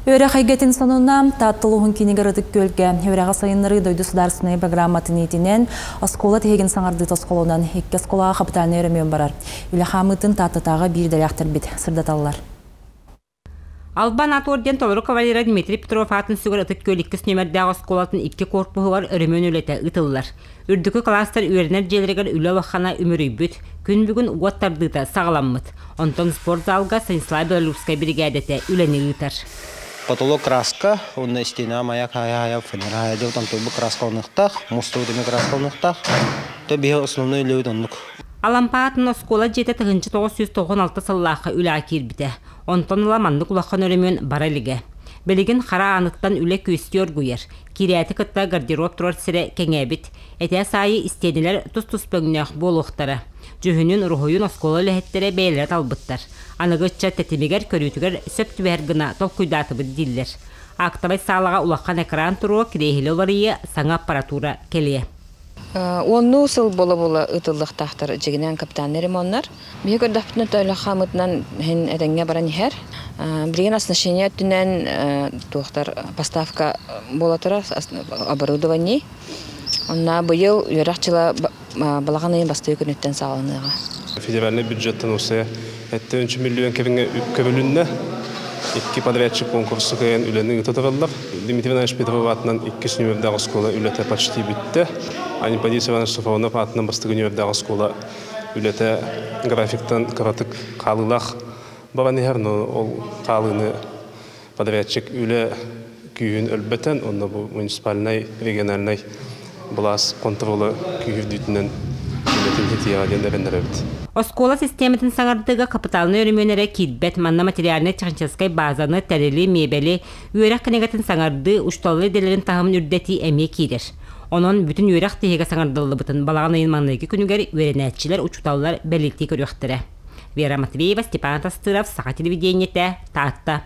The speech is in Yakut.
Үөрэх эйгэтин сонуна Таатта улууһун киинигэр Ытык Күөлгэ үөрэҕи сайыннарыы дойду судаарыстыбаннай программатын иитинэн оскуола тиһигин саҥардыы тосхолунан икки оскуолаҕа капитальнай өрөмүөн барар. Үлэ хаамыытын Тааттатааҕы биир идэлээхтэрбит сырдаталлар. Албан аат орден толору кавалера Дмитрий Петров аатын сүгэр Ытык Күөл иккис нүөмэрдээх оскуолатын икки корпуһугар өрөмүөн үлэтэ ыытыллар. Үрдүкү кылаастар үөрэнэр дьиэлэригэр үлэ улахана үмүрүйбүт, күн бүгүн уот тардыыта саҕаламмыт. Онтон спортзалга Станислав Белолюбскай биригээдэтэ үлэни ыытар. Потолок краска, уонна стена маяк хая-хая фанера хая дьыл томтойбут краска оныктаах, мустубут эмэ краска оныктаах. То биһи основной үлэбит оннук. Алампаатын оскуола дьиэтэ 1996 сыллаахха үлэҕэ киирбитэ. Онтон ыла маннык улахан өрөмүөн бара илигэ. Билигин хара ааныттан үлэ күөстүү оргуйар. Кирээти кытта гардероб турар сирэ кэҥээбит. Этээс аайы истиэнэлэр тус-туспа өҥнөөх буолуохтара. Дьүһүнүн, уруһуйун оскуола үлэһиттэрэ бэйэлэрэ талбыттар. Аныгы ыччат тэтимигэр, көрүүтүгэр сөп түбэһэр гына толкуйдаатыбыт дииллэр. Актовай саалаҕа улахан экран туруо, кириэһилэ уларыйыа, саҥа аппаратура кэлиэ. Уоннуу сыл буола-буола ыытыллыахтаахтар дьигинэн капитальный ремоннар. Биһи көрдөхпүтүнэ төлө хаамытынан иһин этэҥҥэ баран иһэр. Билигин оснащение өттүнэн туохтар поставка буола турар оборудование. Онно быйыл үөрэх дьыла балаҕан ыйын бастакы күнүттэн саҕаланыаҕа. Федеральный бюджеттан усе 73 миллион кэриҥэ үп көбүлүннэ. Икки подрядчик конкурсу кыайан үлэни ыыта тураллар. Дмитрий Иванович Петров аатынан иккис нүөмэрдээх оскуола үлэтэ почти бүттэ. Аниподис Иванович Софронов аатынан бастакы нүөмэрдээх оскуола үлэтэ графиктан кыратык хаалыылаах баран иһэр, но ол хаалыыны подрядчик үлэ күүһүн өлбөтөн, онно бу муниципальнай, региональнай былаас контрола күүһүрдүүтүнэн үлэтин ситиэҕэ диэн эрэннэрэбит. Оскуола систиэмэтин саҥардыыга капиталнай өрөмүөн эрэ киирбэт, манна материальнай-техническэй базаны, тэрили, миэбэли, үөрэх кинигэтин саҥардыы, учууталлар идэлэрин таһымын үрдэтии эмиэ киирэр. Онон бүтүн үөрэх тиһигэ саҥардыллыбытын балаҕан ыйын маҥнайгы күнүгэр үөрэнээччилэр, учууталлар бэлиэтии көрүөхтэрэ. Вера Матвеева, Степан Тастыров, Саха телевидениетэ, Таатта.